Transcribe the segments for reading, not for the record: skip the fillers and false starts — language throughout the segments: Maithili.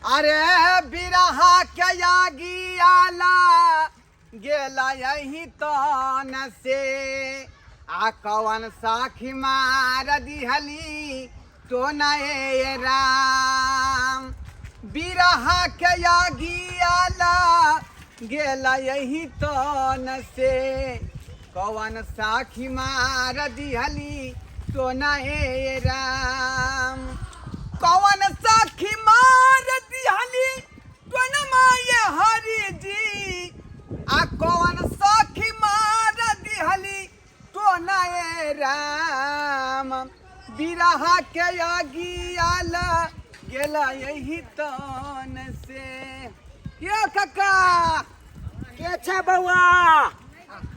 अरे बिरहा के आगी आला गेला यही तन से आ कवन साखी मार दिहली तो नए राम बिरहा के आगी आला गेला यही तन से कवन साखी मार दिहली तो नए राम कवन साखी मार दिहली तो न माये हरि जी आ कवन साखी मार दिहली तो नए राम बिरहा के आगियाला गेला यही तन से यो कक्का के छै बौआ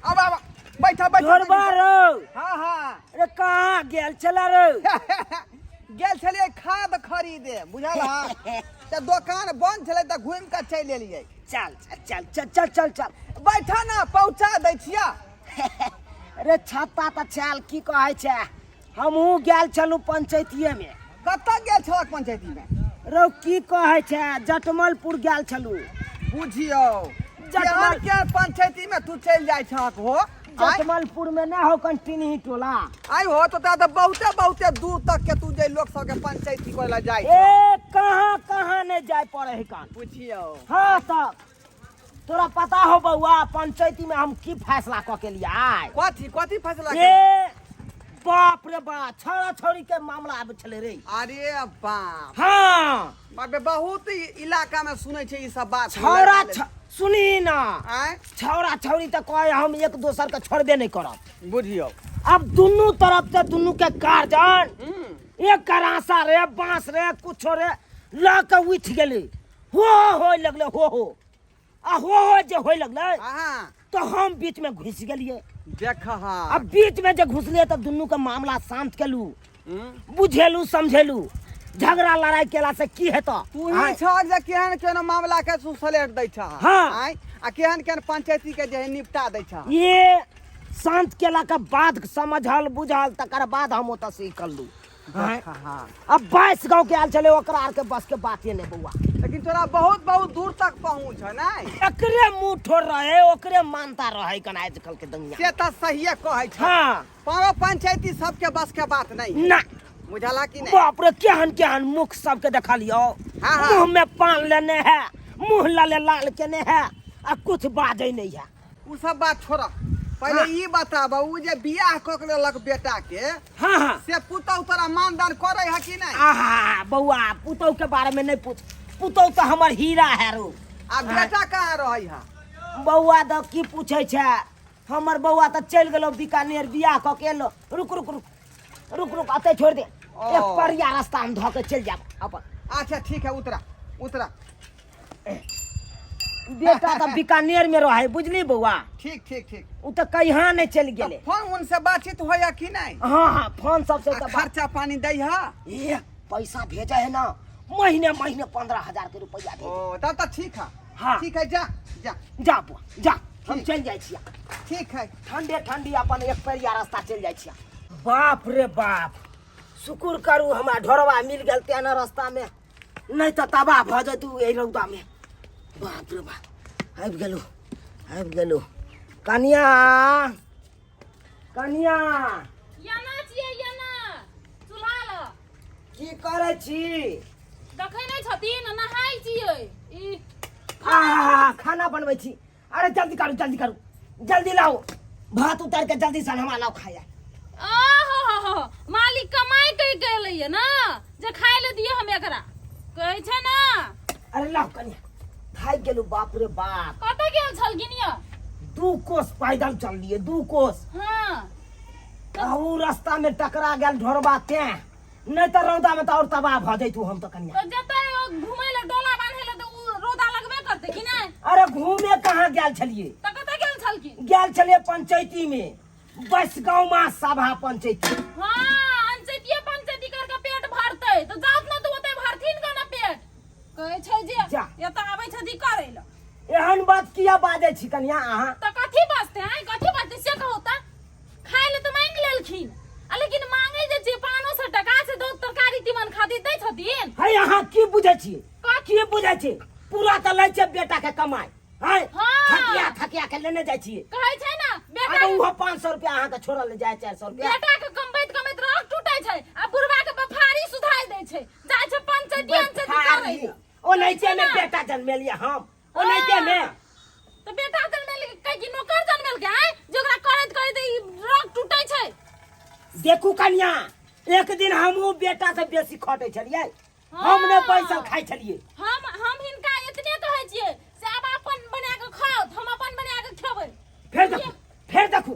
अब अब बैठा बैठा ढोरबा रौ हाँ हाँ अरे कहाँ गेल छला रौ गेल छलियै खाद खरीदे बुझल हँ तऽ दोकान बंद छलै तऽ घुमि कऽ चलि एलियै चल चल चल चल चल चल बैठा ने पहुँचा दै छियै अरे छत्ता तऽ चल की कहै छै हमहूँ गेल छलहुँ पंचायतीएमे कतऽ गेल छलक पंचायतीमे रौ की कहै छै जटमलपुर गेल छलहुँ बुझियौ जटमल के पंचायतीमे तू चलि जाइ छहक हो आँय? जटमलपुरमे नहि हो कन टिनही टोला आइ हो तो तऽ बहुते बहुते दूर तक के तू जे लोक सबके पंचायती करे लए जाइ छह ए कहाँ कहाँ नहि जाय पड़े है कान बुझियौ हाँ तब तोरा पता हो बौआ पंचायती में हम की फैसला कऽ के लिए आय कथी कथी फैसला ए बाप रे बाप छौड़ा छौड़ी के मामला आबै छलै रे अरे बाप हाँ बाप रे बहुत इलाका में सुनै छै ई सब बात छौड़ा सुनी ना आँय छौड़ा छौड़ी तऽ कहे हम एक दोसर के छोड़बे नहीं करब बुझियौ अब दुनू तरफ से दुनू के गार्जन एक करासा रे बांस रे कुछो रे लऽ के उठि गेली हो हो लगले हो हो आ हो हो जे होय लगले हाँ तो हम बीच में घुस गेलिए देख हाँ अब बीच में जे घुसलिए तब दुनू के मामला शांत केलू बुझेलू समझेलू झगड़ा लड़ाई केला से की हेतो तू ही छह जे केहन केहन मामला के तू सलेट दै छह हाँ। आँय? आ केहन केहन पंचायती के जे है निपटा दै छह ये शांत केला के बाद समझल बुझल तकर बाद हम ओतऽ से निकललू देख हाँ अब 22 गाँव के आयल छलै ओकरा आर के बस के बाते नहि बौआ लेकिन तोरा बहुत बहुत दूर तक पहुँच है नहीं एकरे मुंह ठोर रहे ओकरे मानता रहे कन आजकल के दुनिया से तऽ सहिए कहै छै हाँ पारो पंचायती सबके बस के बात नहीं ना बुझला कि नहीं बाप रे केहन केहन मुख सबके देखलियो हाँ, हाँ। मुंह में पान लेने है मुंह लाले लाल केने है आ कुछ बाजै नहीं है उ सब बात छोड़ पहले ई बताब उ जे बियाह कऽ के लेलक बेटा के हाँ हाँ से पुतहु तोरा मानदान करे है कि नहीं आहा बौआ पुतहु के बारे में नहीं पूछ पुतहु तो हमर हीरा है रो आ बेटा कहाँ रहै है बौआ तऽ की पूछै छै हमर बौआ तऽ चलि गेलौ बीकानेर बियाह कऽ के एलो रुक रुक रुक रुक रुक अतै छोड़ दे ओ। एक परिया रास्ता में धऽ के चलि जाब अपन अच्छा ठीक है उतरा उतरा बेटा तऽ बीकानेर में रहे बुझली बौआ ठीक ठीक ठीक उ तऽ कहिया नहि चलि गेलै फोन उन से बातचीत होया कि नहीं हाँ हाँ फोन सबसे आ तऽ बात खर्चा पानी दै है ए पैसा भेजे है ना महीने महीने 15,000 के रुपया भेजे ओ तब तो ठीक है हाँ। ठीक है जा जा जा बुआ जा हम ठीक। चलि जाइ छियै ठीक है ठंडे ठंडी अपन एक पैरिया रास्ता चलि जाइ छियै बाप रे बाप शुक्र करू हमरा ढोरवा मिल गेल तेना रास्ता में नहि तऽ तबाह भऽ जैतू एहि रौदामे बाप रे बाप आबि गेलहुँ आबि गेलहुँ कनिया कनिया याना छियै याना चूल्हा लग की करै छी देखै नहि छथिन नहाय छियै ई आहा खाना बनबै छी अरे जल्दी करू जल्दी करू जल्दी लाओ भात उतार के जल्दी से हमरा लाओ खाया आहो हो हो मालिक कमाई के गेलैया ना जे खाय ले दिए हम एकरा कहै छै ना अरे लाओ कनिया थाकि गेलू बाप रे बाप कतऽ गेल छलखिन यऽ 2 कोस पैदल चललिए 2 कोस हाँ आ ऊ रास्ता में टकरा गेल ढोरबा तें नहीं तऽ रौदा में तऽ और तबाह भऽ जैतू हम तऽ कनिया तऽ जतऽ घुमै लए डोला बान्है लए तऽ उ रौदा लगबे करतै कि नहि अरे घूमे कहाँ गेल छलिए तऽ कतऽ गेल छलखिन गेल छलिए पंचायती में बस गाँव में सभा पंचायती हाँ अंचैतिये पंचैती करके पेट भरतै तऽ जात ने तऽ ओतै भरथिन के ने पेट कहै छै जे जा। एतऽ आबै छथि करै लए एहन बात किया बाजै छी कनिया अहाँ तऽ कथी बजतै आँय कथी बजतै से कहू तऽ खाय लए तऽ मांगि लेलखिन आ लेकिन मांगै जे छै 500 टका से दो तरकारी तीमन खातिर दै छथिन है अहाँ की बुझै छियै कथी की बुझै छी पूरा तऽ लै छै बेटा के कमाइ हैं हाँ। थकिया थकिया के लेने जाइ छियै कहै छै ना बेटा अब उहो 500 रुपया अहाँके छोड़ल ले जाय 400 रुपया बेटा के कमबैत कमबैत रग टूटे छै आ बुढ़वा के बफारी सुधारि दै छै जाइ छै पंचायती अंचायती करै बफारी। ओनाहिते मे बेटा जन्मेलियै हम ओनाहिते मे तऽ बेटा जनमेल के कि नौकर जनमेल के आय जे ओकरा करैत करैत ई रग टूटे छै देखू कनिया एक दिन हमहूँ बेटा से बेसी खटै छलियै हम नहि बैसल खाइ छलियै हम हिनका एतने कहै छियै से आब अपन बना के खाओ तऽ हम अपन बना के खेबै फेर देखू फेर देखू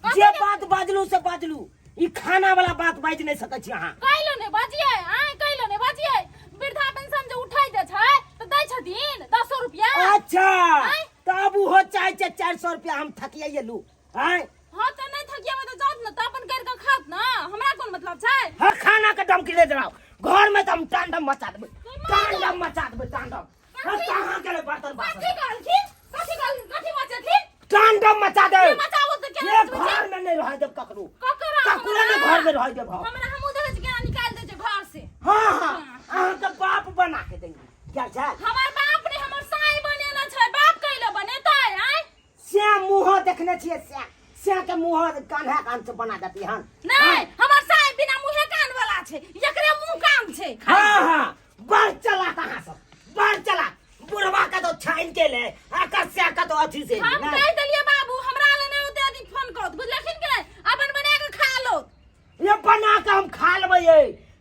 जे बात बाजलू से बाजलू ई खाना वाला बात बाजि नहि सकै छी अहाँ कैलो ने बजियै आय कैलो ने बजियै वृद्धा पेंशन जे उठै जे छै तऽ दै छथिन दसो रुपया अच्छा आँय? तब ओहो चाहै छै 400 रुपया हम थकियाइए लू आँय हाँ तऽ नहि थकियाबै तऽ जाउत ने तऽ अपन करि कऽ खाउत ने हमरा कोन मतलब छै हर खाना के धमकी ले देलौ घर में तऽ हम तांडव मचा देबै तांडव मचा देबै तांडव हर कहाँ गेलै बर्तन बासन कथी कहलखिन कथी कहलखिन कथी मचेथिन तांडव मचा दे की मचाबो तऽ केना ये मचबै छै? घर में नहीं रह देब ककरो ककरा ककरो नहीं घर में रह देब हम हमरा हमहूँ देखै छी केना निकालि दै छै घर से हाँ हाँ अहाँ के बाप बना के देंगे क्या छै हमर बाप ने हमर साई बनेने छै बाप कैले बनेतै आँय श्याम मुँह देखने छियै श्याम श्याम के मुँह कान्हा कान से बना देती हन नहीं हमर साई बिना मुँहे कान वाला छै एकरे मुँह कान छै हाँ हाँ बड़ चलाक अहाँ सब बड़ चलाक बुढ़वा के तो छाइन के ले आकर श्याम के तो अथी से हम नहीं। कहि देलियै बाबू हमरा ले नहि ओते अधिक फोन करत बुझलखिन कि नहि अपन बना के खा लो ये बना के हम खा लेबै ये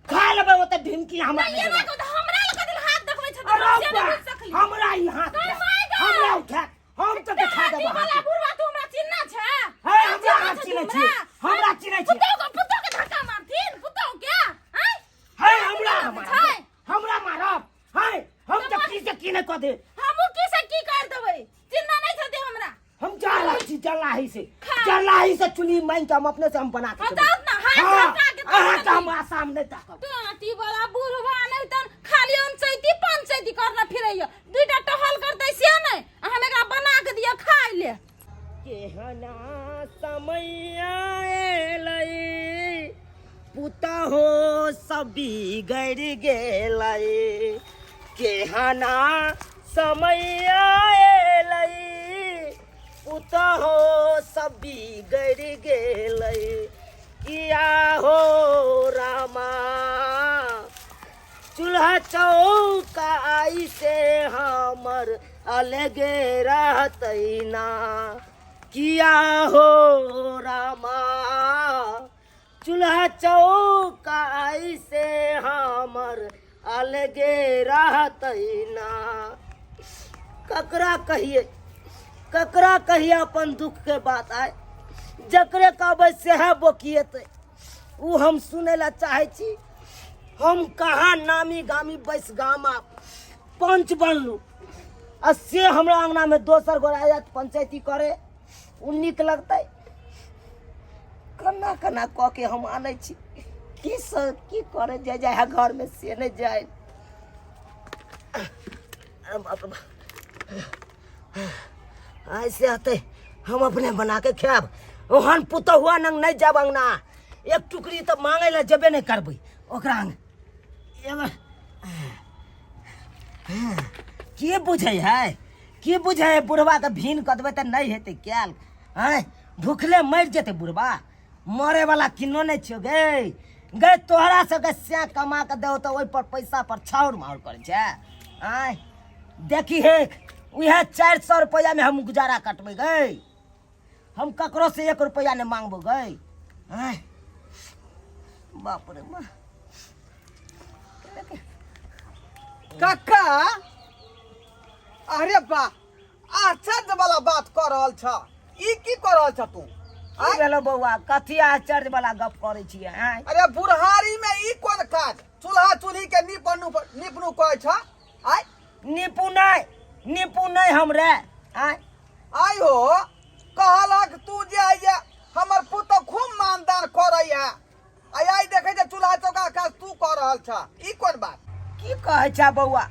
खा लेबै ओते ढिमकी हमरा नहि नहि एना देबै। कऽ तऽ हमरा लग कथी हाथ देखबै छथिन अरे हम से नहि बा, बुझि सकली हमरा ई हाथ तोहर दे। माय गै। हमरा उठा हम तऽ देखा देब वाला अहाँके। बुढ़वा तू हमरा चिन्हना छै हे, हमरा अहाँ चिन्है छी हमरा चिन्है छी पुतहु के पुतहु के धक्का मारथिन पुतहु के आँय हे हमरा मारब छै। हमरा मारब हे हम तऽ की से की नहि कऽ देब हमहूँ की से की कर देबै चिन्हना नहि छथिन हमरा हम जा रहल छी जलाही से खा। जलाही से चुली मांगि के हम अपने से हम बना के हाँ, खेबै। जाउ ने, हाथ हाँ, झटका के तब अहाँके हम खेबै। आसाम नहि ताकब टाटी वाला बुढ़वा नहि तन खाली अनचैती पंचैती करना फिरैया दुईटा टहल करतै से नहि आ हम एकरा बना के दिअ खाइ ले केहना समय एलै पुतहो सब बिगड़ि गेलै केहना समय एलै पुतहो सब बिगड़ि गेलै किया हो रामा चूल्हा चौका से हमर अलगे रहतै ना किया हो रामा चूल्हा चौका से हमर अलगे रहतै ना ककरा कहिए ककरा कहिए अपन दुखके बात आय जकरे कहबै सएह बोकिएतै ओ हम सुनै लए चाहै छी हम कहाँ नामी गामी बैस गाम आ पंच बनलू आ से हमरा अङ्गनामे दोसर गोरा आयत पंचायती करे ओ नीक लगतै केना केना कऽ के हम आनै छी की सब की करे जाय जाय है घरमे से नहि जाय अरे बाप रे बाप। ऐसे हते हम अपने बना के खायब ओहन पुतहुआ नंग नहि जायब अंगना एक टुकड़ी तऽ मांगै लए जेबे नहि करबै ओकरा अंग एगो के बुझै है की बुझै है बुढ़वा के भीन कऽ देबै तऽ नहि हेतै कयल आँय भुखले मरि जेतै बुढ़वा मरे वाला किन्नो नहि छियौ गे गे तोहरा सबके सैं कमा कऽ दौ तऽ ओहिपर पैसा पर छाउर माउर करै छै आँय देखी हे उएह 400 रुपैआमे हम गुजारा कटबै गै हम ककरो से एक रुपैआ नहि मांगबो गै आँय बाप रे बा काका अरे बा आश्चर्य वाला बात कऽ रहल छ ई की कऽ रहल छ तू की भेलो बौआ कथी आश्चर्य वाला गप करै छियै आँय अरे बुढ़ारी में ई कोन काज चूल्हा चूल्ही के नीपनु नीपनु कहै छ आय निपु नहि निपु नहि हमरे आँय आइ हो कहलक तू जे आइ जे हमर पुतोह खूब मानदान करैया आइ आइ देखै छै चूल्हा चौका काज तू कऽ रहल छ ई कोन बात की कहै छ बौआ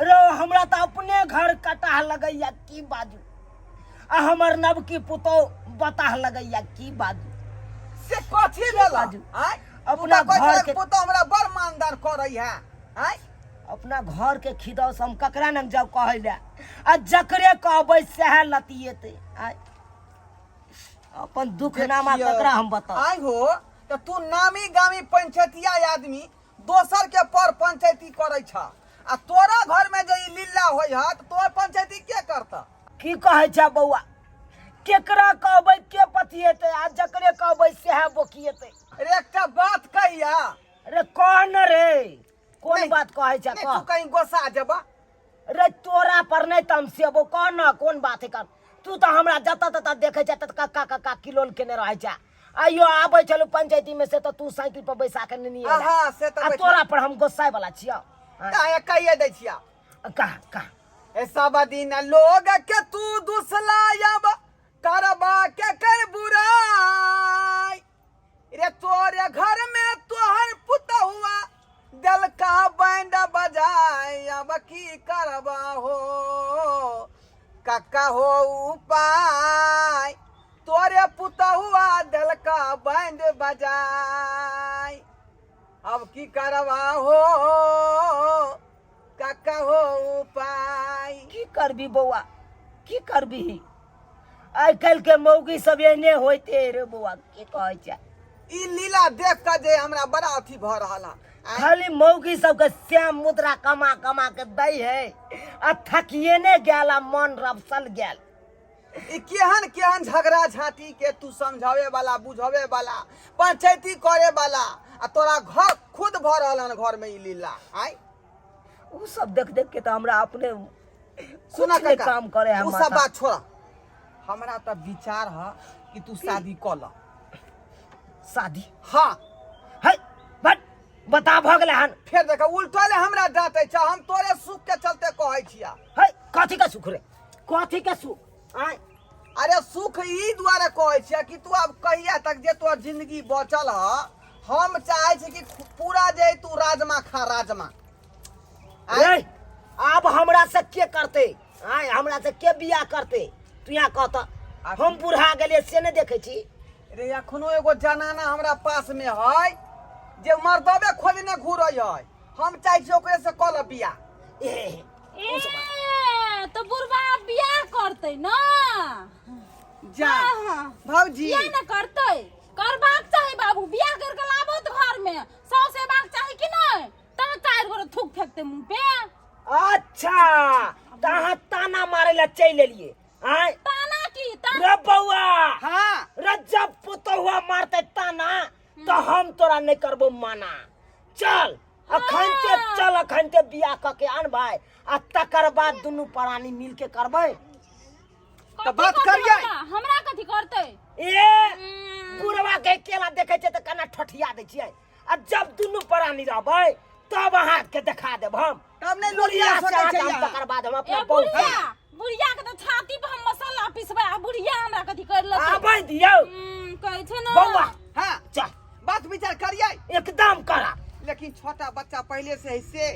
रो हमरा तऽ अपने घर कटाह लगैया की बाजू आ हमर नवकी पुतोह बताह लगैया की बाजू से कथी भेल बाजू? आइ अपना अपना घर के- पुतोह हमरा बड़ मानदान करै है आइ अपना घर के खिदौस हम ककरा नंग जाउ कहै लए आ जकरे कहबै सएह लतिएतै। आय अपन दुखनामा देखियौ, ककरा हम बताउ? आइ हो तऽ तू नामी गामी पंचायतिया आदमी दोसर के पर पंचायती करै छ आ तोरा घर में जे ई लीला होइ ह तऽ तोर पंचायती के करत? की कहै छ बौआ, केकरा कहबै के पतिएतै आ जकरे कहबै सएह बोकिएतै। अरे एकटा बात कहिया। अरे कह न रे, कोन नहीं, बात कहै छ? नहीं, कह तू कहीं गोसा जेबा। रे तोरा पर नहीं तमसेबो, कह न कोन बात है कर। तू तऽ हमरा जतऽ ततऽ देखै छ तत कक्का कक्का किलोल केने रहै छ। आइयो आबै छलु पंचायती में से तऽ तू साइकिल पर बैसा के नेने एला। आहा, से तऽ आ बैठा- तोरा पर हम गोस्साय वाला छियौ। हाँ, तऽ कहिए दै छिया। कह कह। ए सब दिन लोग के तू दुसलायब करबा के कर बुराई रे, तोरे घर में तोहर पुतहुआ दिल का बैंड बजाए, अब की करबा हो कक्का हो उपाय? तोरे पुतहुआ दिल का बैंड बजाए, अब की करबा हो कक्का हो उपाय? की करबी बौआ, की करबी? आइ काल्हि के मौगी सब एहने होइते रे बौआ, की कहै छै। ई लीला देख के जे हमरा बड़ा अथी भऽ रहल है। आँय? खाली मौगी सबके श्याम मुद्रा कमा कमा के दै है आ थकिए ने गेल आ मन रफसल गेल। ई केहन केहन झगड़ा झांटी के तू समझावे वाला, बुझावे वाला, पंचायती करे वाला आ तोरा घर खुद भऽ रहल हन घर में ई लीला। आय उ सब देख देख के तऽ हमरा अपने सुना कुछ नहीं काका, काम करे है उ सब माथा। बात छोड़ा, हमरा तऽ विचार है कि तू शादी कऽ ल। शादी? हाँ। है बट बता भऽ गेलै हन। फेर देख उल्टले हमरा डांटे छ, हम तोरे सुख के चलते कहै छिया। है कथी के सुख रे, कथी के सुख? आय अरे सुख ई दुआरे कहै छिया कि तू आब कहिया तक जे तोहर जिंदगी बचल ह, हम चाहै छी कि पूरा जे तू राजमा खा, राजमा। आँय? रे आब हमरा से के करते? आय हमरा से के बियाह करते? तू यहाँ कह तऽ हम बूढ़ा गेलियै से नहि देखै छी? रे एखनो एगो जनाना हमरा पास में है जे मर्दबे खोजने घूरै है, हम चाहै छी ओकरे से कऽ ल बियाह। ए, ए तो बुढ़वा बियाह करतै ना? जा हाँ। भौजी। किया ने करतै? करबाक चाही बाबू, बियाह करके लाबो तऽ घर में साउस एबाक चाही कि नहि? तब चारि गोरे थूक फेंकते मुंह पे। अच्छा तऽ अहाँ ताना मारै लए चलि एलियै? आँय ताना की ताना? रे बौआ। हाँ। रे जब पुतहुआ मारतै ताना तऽ हम तोरा नहि करबो माना। चल अखन ते, चल अखन ते बियाह कऽ के आन भाय आ तकर बाद दुनू प्राणी मिल के करबै। कथी बात करतै? करियै। हमरा कथी करतै? ए बुढ़वा के केला देखै छै तऽ कना ठठिया दै छियै आ जब दुनू प्राणी रहबै तब अहाँके देखा देब हम। तब नहि लोलिया बुढ़िया से सोचै अहाँके छै हम अहाँ। तकर बाद हम अपना ए बहू बुढ़िया, बुढ़िया के तऽ छाती पर हम मसाला पिसबै आ बुढ़िया हमरा कथी कर लेतै? आबै दियौ। कहै छै ने बौआ। हाँ। चल बात विचार करियै। एकदम करा। लेकिन छोटा बच्चा पहले से है से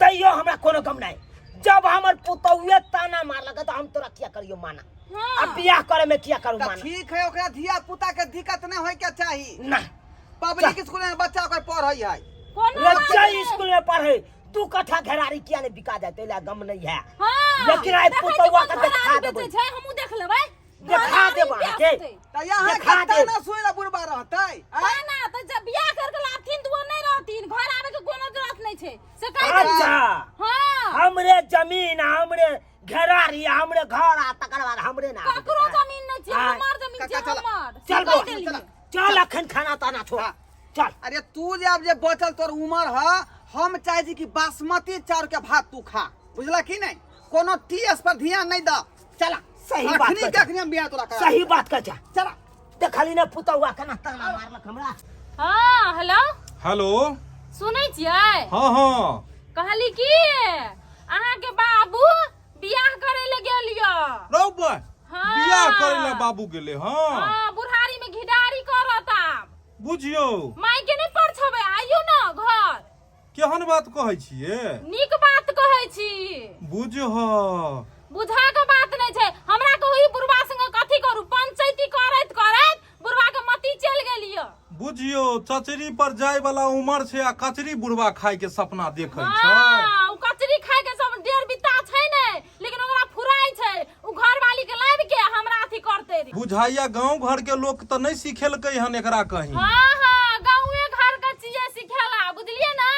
तैयो हमरा कोनो गम नहीं। जब हमर पुतौए ताना मारलक तऽ हम तोरा किया करियो माना? हाँ। आ बियाह करे में किया करू तऽ माना? ठीक है, ओकरा धिया पुता के दिक्कत नहीं होय के चाही ना। पब्लिक स्कूल में बच्चा ओकर पढ़ै है। कोनो बात बच्चा नहि। स्कूल में पढ़े 2 कट्ठा घेरारी किया नहीं बिका जाए तैला गम नहीं है। हाँ। लेकिन आइ देखै छी पुतौआ कोन के देखा घरारी देबै। बेचै छै, हमहूँ देख लेबै। देखा घरारी देब अहाँके। बेचतै। तऽ यहाँ देखा के देब। ताना सुनै ला बुढ़बा रहतै? आँय? ताना तऽ जब बियाह करके लाबथिन तऽ ओ नहि रहथिन, घर आबै के कोनो जरूरत नहि छै से कहि देबै। अच्छा। हाँ। हमरे जमीन, हमरे घेरारी, हमरे घर आ तकर बाद हमरे ना आबै ककरो देतै। जमीन नहि छै, हाँ। हमर जमीन छै, काका, चल। हमर। चल से कहि बौआ, देलियै। चल। चल अखन खाना ताना छोड़। हाँ। चल। अरे तू जे आब जे बचल तोर उमर ह, हम चाहे छी कि बासमती चाउर के भात तू खा, बुझला कि नहीं? कोनो टीएस पर ध्यान नहीं द। चला सही बात अखनी कहै के अखनी हम बियाह तोरा करा। सही बात कहै छै। चला। देखली ने पुतौआ केना ताना मारलक हमरा। हाँ हेलो। हेलो। सुनै छियै? हाँ हाँ। कहली कि अहाँके बाबू बियाह करे ले गेल यऽ। रौ बा, हाँ। बियाह करे ले बाबू गेले? हाँ। हाँ, बुढ़ारी में घिडारी करत आब। बुझियौ। माय के नहि परछबै, आइयो ने घर। केहन बात कहै छियै? नीक बात कहै छी। बुझह। बुझा के बात नहि छै। हमरा कहू ई बुढ़वा संगे कथी करू? पंचायती करैत करैत बुढ़वा के मति चलि गेल यऽ। बुझियो चचरी पर जाय वाला उमर छै आ कचरी बुढ़वा खाय के सपना देखै छै। हाँ, उ कचरी खाय के सब डेढ़ बित्ता छै ने, लेकिन ओकरा फुराय छै उ घरवाली के लाबि के हमरा अथी करते रे। बुझाइया गांव घर के लोग तऽ नहि सिखेलकै हन एकरा कहीं। हाँ हाँ, गाँवे घर के चीजे सिखेला, बुझलिए ना?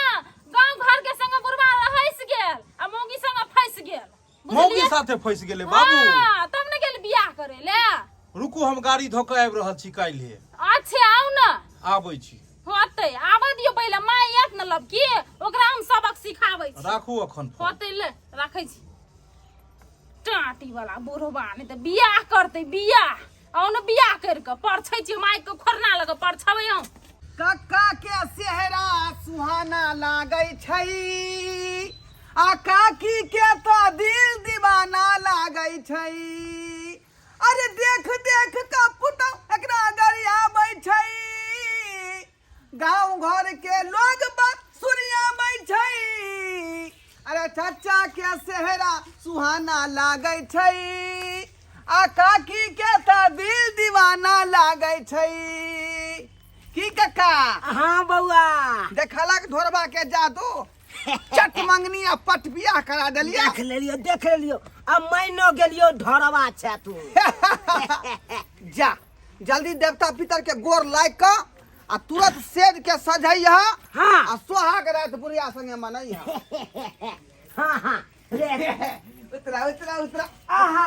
गाँव घर के संग बुढ़वा रहस गेल आ मौगी संग फंस गेल। मौगी बुझलिए? साथे फंस गेलै बाबू। हाँ, तब ने गेल बियाह करे ले। रुकू, हम गाड़ी धऽ कऽ आबि रहल छी काल्हिए। अच्छा आउ ने। आबै छी। होतै, आबै दियौ पहिले, माय आयत ने लबकी, ओकरा हम सबक सिखाबै छी। राखू अखन फोन। होतै, ले राखै छी। टाटी वाला बुढ़वा नहि तऽ बियाह करतै बियाह, आउ ने बियाह करि कऽ परछै छी माइक के खोरना लग परछबै हम। कक्का के सेहरा सुहाना लागै छै आ काकी के तो दिल दीवाना लागै छै। अरे देख देख का पुतौ एकरा गरियाबै छै, गांव घर के लोग बात सुनियाबै छै। अरे चाचा के सेहरा सुहाना लागै छै आ काकी के तो दिल दीवाना लागै छै। की कक्का? हाँ बउआ। देखलक ढोरबा के जादू, चट मंगनी आ पट बियाह करा देलिया। देख लेलियो, देख लेलियो, अब मैनो गेलियो ढोरबा छै तू। जा जल्दी देवता पितर के गोर लाग के आ तुरंत सेज के सजैया। हाँ। आ सोहाग रात बुढ़िया संगे मनैया। हाँ हाँ रे। उतरा उतरा उतरा, आहा।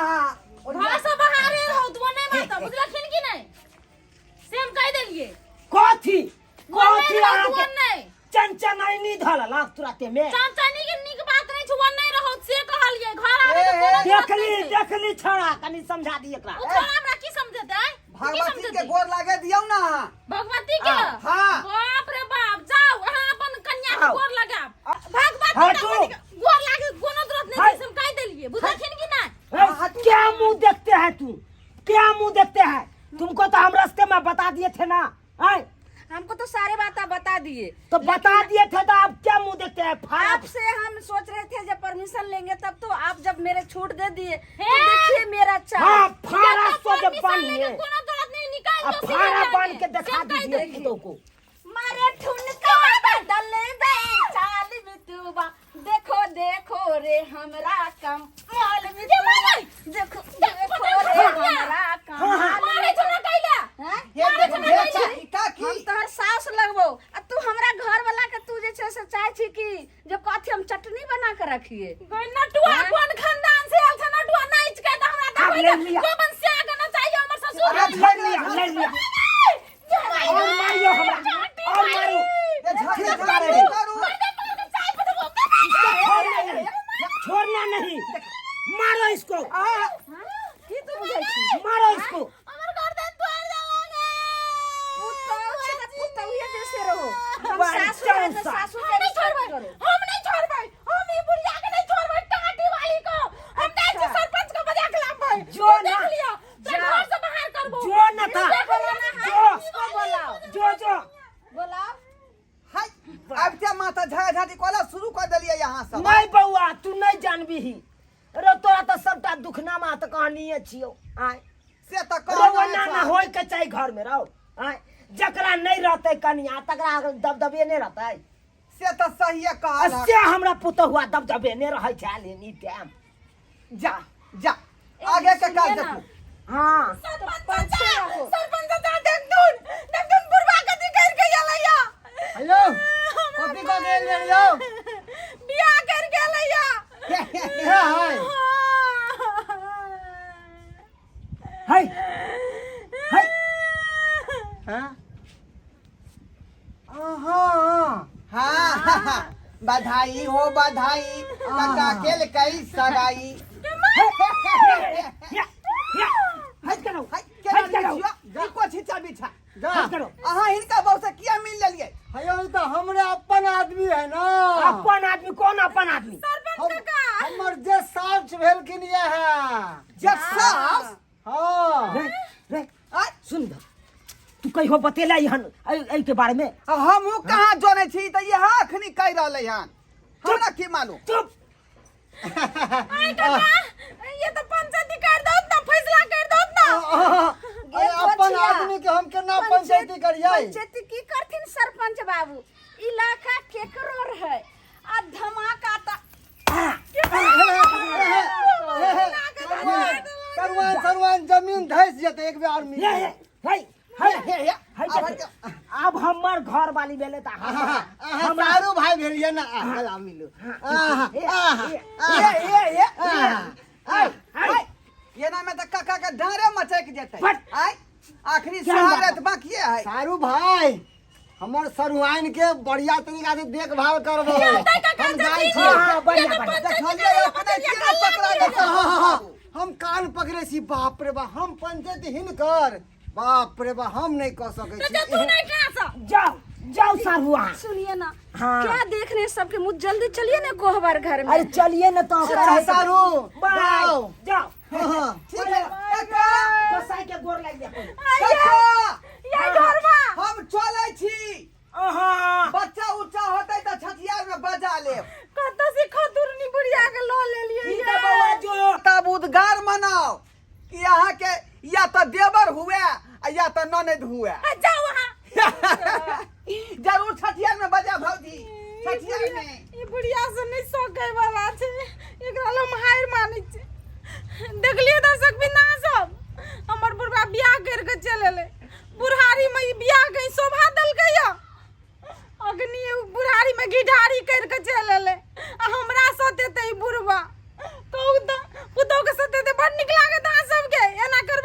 घर से बाहरे रहो तू, नहीं मारता, बुझलखिन कि नहीं? से हम कहि देलिए। कथी वो नहीं कथी? रहो, अहाँके वो नहीं चनचनैनी धऽ लेलक तुरते में। चनचनी के नीक बात नहीं छै, वो नहीं रहो से कहलिए। घर आबे के कोनो जरूरत देखली नहीं छै। देखली छौड़ा, कनी समझा दी एकरा। उ छौड़ा हमरा की समझेतै? की भगवती के समझेतै? गोर लागे दियौ ना। भगवती के? हाँ। बाप रे बाप, जाओ अहाँ अपन कन्या के आओ। गोर लगाब। भगवती हटू। भगवती के गोर लागे कोनो जरूरत नहीं छै, से हम कहि देलिए, बुझलखिन कि नहीं? ए, क्या मुंह देखते हैं तू, क्या मुंह देखते हैं? तुमको तो हम रास्ते में बता दिए थे ना। आए? हमको तो सारे बात आप बता दिए। तो बता दिए थे तो आप क्या मुंह देखते हैं? फाड़ा आपसे हम सोच रहे थे जब परमिशन लेंगे तब, तो आप जब मेरे छूट दे दिए तो हे! देखिए मेरा चाल। हाँ, फाड़ा जब सो जब परमिशन बांध लेके लिए। कोनो जरूरत नहीं, निकाल अब दो सीधे फाड़ा जाके। बांध के दिखा सब कह दीजिए दीजिए। कुत्तों को। मारे ठुनका बदल गई चाल बितुबा, देखो देखो रे हमरा कम माल बितुबा, देखो देखो रे हमरा कमाल। मारे छौ ना कैला? हैं? हे देखू, हे काकी, काकी। हम तोहर सास लगबो आ तू हमरा घर वाला के तू जे छै से चाहे छी कि जे कथी हम चटनी बना के रखिए। गई नटुआ, कोन खानदान से आयल छै नटुआ? नाच के तऽ हमरा आब देखबै ले तऽ लिअ। कोन से आगे न चाहिए हमर ससुर। अरे ले लिया, ले लिया। और मारियो हमरा, और मारू। ए, झगड़ा झगड़ा करू। छोड़ना नहीं, छोड़ना नहीं, मारो इसको। आहा। की तू बुझै छी? मारो इसको। हमर गर्दन तोड़ देलक। पुतहु छै तऽ पुतहुए जैसे रहो। हम बड़ सासु है तऽ चौसा। सासु हम के नहीं रिस्पेक्ट छोड़बै, करो। हम नहीं छोड़बै, हम ई बुढ़िया के नहीं छोड़बै, टाटी वाली को। हम जाइ छी सरपंच को बजा के लाबबै। जो तू ना। देख लियो, तो जाओ। घर से बाहर करबो। जो ना था। देख लियो ना। जो। इसको बोलाओ। जो जो। बोलाओ। हाय, आब ते माता झगड़ा झाटी कोला शुरू कर देलियै यहाँ सब। नहीं बउआ, तू नहीं जानबीही रे, तोरा तऽ सबटा दुखनामा तऽ कहानिए छियौ। आय से तऽ रौ, कहना एना ना होय के चाही घर में रौ। आय, जकरा नहीं रहतै कनिया तकरा दबदबे नहि रहतै। से तऽ सहिए आ कहलक। से हमरा पुतहुआ दबदबे नहि रहै छै एनी टाइम। जा जा, आगे के काज सुनिए ना। देखू। हाँ। सरपंच पंचे चाचा, रहो। सरपंच चाचा, देख दुन, देख दुन बुढ़वा कथी कर के एलैया। हेलो, कथी कऽ के एलियै यौ? बियाह कर के एलैया। इएह है? है है। हाँ हाँ। हाँ, बधाई हो बधाई, काका केल कई सगाई। या या, हट करो। हाय, केना हट करो। छियो? ई को छिचा बिछा? जा। हट करो। अहाँ हिनका बहु से किया मिल लेलियै? हेयौ, ई तऽ हमरे अपन आदमी है ना। अपन आदमी? कौन अपन आदमी? हमर जे सास भेलखिन ये है। जे सास? हाँ। रे रे। आय? सुन द, तू कहियो बतेला हन एहि के बारे में? हमहूँ कहाँ जनै छी, तऽ इएह अखनी कहि रहलै हन, हमरा की मालूम। चुप। आय काका, ये तो पंचायती कर दो ना, फैसला कर दो ना। अरे अपन आदमी के हम केना पंचायती करियै? पंचायती की करथिन सरपंच बाबू? इलाका केकरो रहै आ धमाका त सरवान सरवान जमीन धस जेतै, एक बेर और मिल। हे हे हे हे हे हे हे, आब हमर घर वाली भेलै तऽ अहाँ चारू भाई भेलियै ने, अहाँ गला मिलू। आहा, आहा, ए ए ए ए, एना में तऽ काका के डाँरे मचक जेतै। बट। आय आखिरी क्या सुहागरात बात? बाकिए है। सारू भाई, हमर सरुआइन के बढ़िया तरीका से देखभाल करबो। हम जाइ छी। हाँ, बढ़िया बढ़िया। देखलियै अपने केना पकड़ा गेल। हाँ, हाँ, हाँ, हम कान पकड़े छी। बाप रे बाप, हम पंचायत हिनकर, बाप रे बाप, हम नहीं कह सकै तो छी। तू नहीं कहाँ से जाओ जाओ सारू अहाँ। सुनिए ना, हाँ। क्या देख रहे हैं सबके मुंह? जल्दी चलिए ना कोहबर घर में। अरे चलिए ना तो। अच्छा सारू, बाय। जाओ। जाओ। हाँ, हाँ। ठीक है काका। गोसाई के गोर लागि जाए। काका, ये घरवा हम चलै छी। अहाँ बच्चा उच्चा होतै तऽ छठियार में बजा लेब। कतऽ से खतुरनी बुढ़िया के लऽ लेलियै? ठीक है बौआ, जो तब उद्गार मनाओ कि अहाँके या तऽ देवर हुए आ या तऽ ननद हुए। आ, जाओ अहाँ। जरूर छठियार में बजा भौजी, छठियार में। ई बुढ़िया से नहीं सकै वाला छै, एकरा लए हम हारि मानै छी। देखलियै दर्शक बिना सब, हमर बुढ़बा बियाह करि के चलि एलै बुढ़ारी में। ई बियाह के शोभा देलकै या अग्नि बुढ़ारी में घिढारी करि के चलि एलै आ हमरा सतेतै ई बुढ़बा? कहू तऽ, पुतहु के सतेतै? बड़ नीक लागत अहाँ सबके? एना करबै?